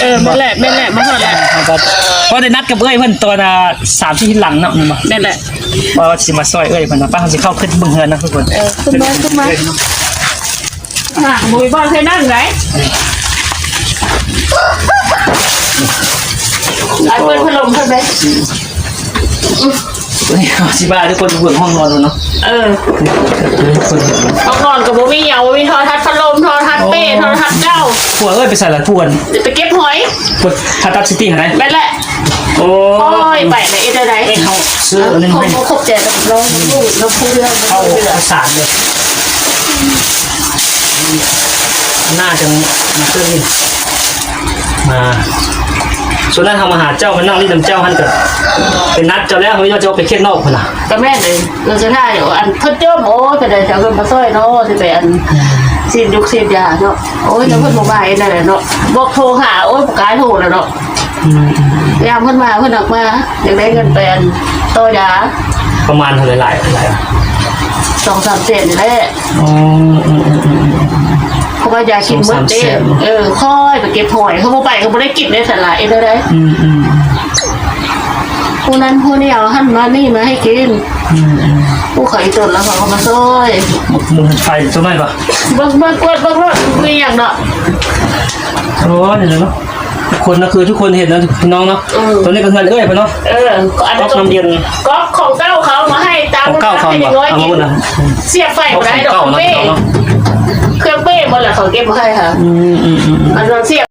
ເອີ ແມ່ນແຫຼະ ແມ່ນແຫຼະ ມາຮອດແລ້ວ ເຮົາກໍພໍໄດ້ນັດກັບເອື້ອຍເພິ່ນຕອນ ອ່າ ສາມສີ່ທິດຫຼັງເນາະ ແມ່ນບໍ່? ແມ່ນແຫຼະ ວ່າຊິມາຊ່ອຍເອື້ອຍເພິ່ນນະ. ໄປ ເຮົາຊິເຂົ້າຂຶ້ນເບິ່ງເຮືອນນະທຸກຄົນ. ເອີ ຂຶ້ນມາ ຂຶ້ນມາ ອ່າ ບໍ່ມີບ່ອນໃຫ້ນັ່ງໃດ. ໄອ້ເປີດພັດລົມເພິ່ນເດ້. ເຮົາຊິພາທຸກຄົນໄປເບິ່ງຫ້ອງນອນເພິ່ນເນາະ. ເອີ ຫ້ອງນອນກໍບໍ່ມີຫຍັງ ບໍ່ມີໂທລະທັດ ພັດລົມ ໂທລະທັດເປ້ ໂທລະທັດເກົ່າ. ຜົວເອີຍ ໄປໃສລະຜົວ? ໄປເກັບຫອຍ ຜາຕັດຊິຕິຫັ້ນໃດ. ແມ່ນແຫຼະ. ໂອ້ຍ ໄປແລ້ວເຮັດແນວໃດ? ເອີ ເຮົາຊື້ອັນນີ້ໃຫ້ ຂອບໃຈກັບນ້ອງ ນ້ອງຜູ້ເລື່ອງ ເອົາສານເລີຍ. ໜ້າຈັ່ງມາເຄື່ອງນີ້ ມາ ສ່ວນນັ້ນເຮົາມາຫາເຈົ້າ ມານັ່ງຫຼິ້ນນຳເຈົ້າຫັ້ນ ກໍໄປນັດເຈົ້າແລ້ວ ເຮົາວ່າຈະອອກໄປເຂດນອກພຸ້ນນະ. ກໍແມ່ນເດ້ ເອີ ສຸດທ້າຍ ອັນເພິ່ນໂຈມ ໂອ້ຍ ເພິ່ນໄດ້ເອົາເງິນມາຊ່ອຍເນາະ ຊິໄປອັນ ຊີ້ນດຸກຊີ້ນຢາເນາະ. ໂອ້ຍ ແລ້ວເພິ່ນບໍ່ມາເຮັດແນວໃດເນາະ ບອກໂທຫາ ໂອ້ຍ ບໍ່ກ້າໂທແລ້ວເນາະ. ອືມ ຍາມເພິ່ນມາ ເພິ່ນອອກມາ ຢາກໄດ້ເງິນໄປອັນຕໍ່ຢາ. ປະມານເທົ່າໃດ? ຫຼາຍ ຫຼາຍ ສອງສາມແສນນີ້ແຫຼະ. ອໍ ເພາະວ່າຢາກິນໝົດເດ້. ເອີ ຄ່ອຍໄປເກັບຫອຍ ເຮົາບໍ່ໄປກໍບໍ່ໄດ້ກິນເດ້ ສັນລະ ເຮັດແນວໃດ? ອືມ ຜູ້ນັ້ນຜູ້ນີ້ເອົາຫັ້ນມານີ້ມາໃຫ້ກິນ. ອືມ ຜູ້ເຂົາອີຕົນລະເຂົາກໍມາຊ່ອຍ. ໝົດໄຟຕົວນັ້ນກໍ ເບິ່ງ ເບິ່ງ ກວດເບິ່ງໂລດ ມີຫຍັງເນາະ. ໂອ້ ນີ້ແຫຼະເນາະ ທຸກຄົນນະ ຄືທຸກຄົນເຫັນນະພີ່ນ້ອງເນາະ. ເອີ ຕົວນີ້ກໍເຮືອນເອື້ອຍເພິ່ນເນາະ. ເອີ ກໍອັນນັ້ນ ກັອກນ້ຳເຢັນ ກັອກຂອງເກົ່າເຂົາມາໃຫ້ຕາມ ຂອງເກົ່າເຂົາ ເອົາມາເບິ່ງນະ. ສຽບໄຟບໍ່ໄດ້ດອກ ຂອງເປ້ ເຄື່ອງເປ້ໝົດລະ ເຂົາເກັບມາໃຫ້ຫາ. ອືມໆໆ ອັນນັ້ນສຽບ